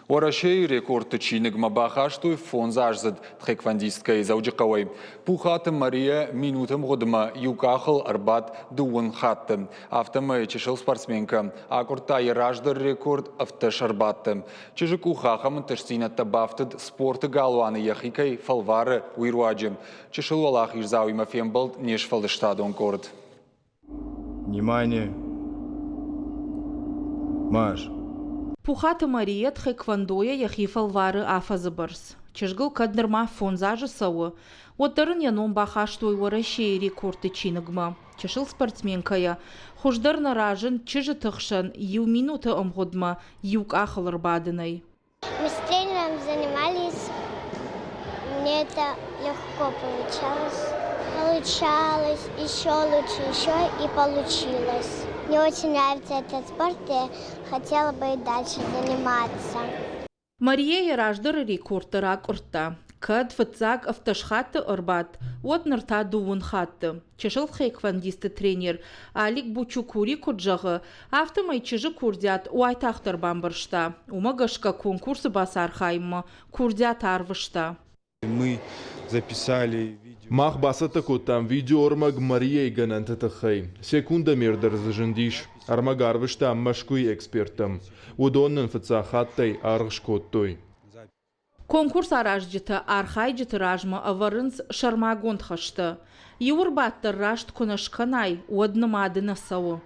Уӕрӕсейы рекордты чиныгмӕ бахастой фондзаздзыд тхэквондисткӕйы Дзӕуджыхъӕуӕй. Пухаты Мария минуты мгъуыдмӕ иу къахыл ӕрбадт дыууын хатты. Афтӕмӕй чысыл спортсменкӕ акъуырдта йӕ раздӕр рекорд 17 ӕрбадты. Чызджы къухы ахӕм ӕнтыстдзинӕдтӕ бафтыд спорты галуаны йӕхи кӕй фӕлвары, уый руаджы. Чысыл уӕлахиздзауимӕ фембӕлд не сфӕлдыстадон къорд. Внимание! Марш! Пухаты Мария тхэквондойӕ йӕхи фӕлвары афӕдзы бӕрц. Чызгыл кӕд нырма фондз азы цӕуы, уӕддӕр ын йӕ ном бахастой Уӕрӕсейы рекордты чиныгмӕ. Чысыл спортсменкӕйӕ хуыздӕр нӕ разынд чызджыты хсӕн иу минуты ӕмгъуыдмӕ иу къахыл ӕрбадынӕй. Мы с тренером занимались, мне это легко получалось. Получалось еще лучше, еще и получилось. Мне очень нравится этот спорт, и хотела бы и дальше заниматься. Мария йӕ раздӕры рекордтӕ ракъуырдта. Кӕд фыццаг 17 хатты ӕрбадт, уӕд ныр та дыууын хатты. Чысыл тхэквондисты тренер Алик Бучукури куыд зӕгъы, афтӕмӕй чызджы курдиат уайтагъддӕр бамбӕрста. Уымӕ гӕсгӕ конкурсы бацархайынмӕ курдиат арвыста. Мы записали видео. Мах бацӕттӕ кодтам видеоӕрмӕг Марияйы гӕнӕнты тыххӕй. Секундомер дӕр дзы зындис. Ӕрмӕг арвыстам Мӕскуыйы эксперттӕм. Уыдон нын фыццаг хаттӕй аргъ скодтой. Конкурс аразджытӕ архайджыты размӕ ӕвӕрынц сӕрмагонд хӕстӕ. Иу ӕрбадт дӕр раст куы нӕ скӕнай, уӕд нымады нӕ цӕуы.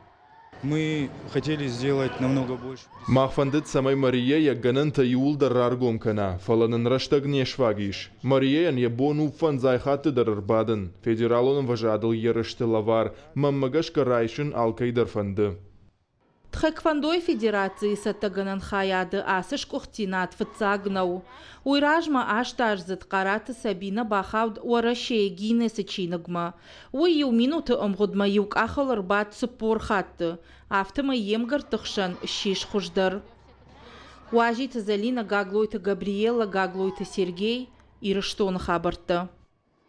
Мы хотели сделать намного больше. Мах фӕндыд, цӕмӕй Мария йӕ гӕнӕнтӕ иууылдӕр раргом кӕна, фӕлӕ нын рӕстӕг не сфаг ис. Марияйӕн йӕ бон у фӕндзай хатты дӕр ӕрбадын. Федералон ӕмвӕзадыл ерысты лӕвар, мӕнмӕ гӕсгӕ, райсын алкӕй дӕр фӕнды. Тхэквондойы федерацийы цӕттӕгӕнӕн хайады ацы сгуыхтдзинад фыццаг нӕу. Уый размӕ астаздзыд Хъараты Сабинӕ бахауд Уӕрӕсейы Гиннесы чиныгмӕ. Уый иу минуты ӕмгъуыдмӕ иу къахыл ӕрбадт 40 хатты. Афтӕмӕй йе мгӕртты хсӕн ссис хуыздӕр. Уазиты Зӕлинӕ, Гаглойты Габриелла, Гаглойты Сергей, Ирыстоны хабӕрттӕ.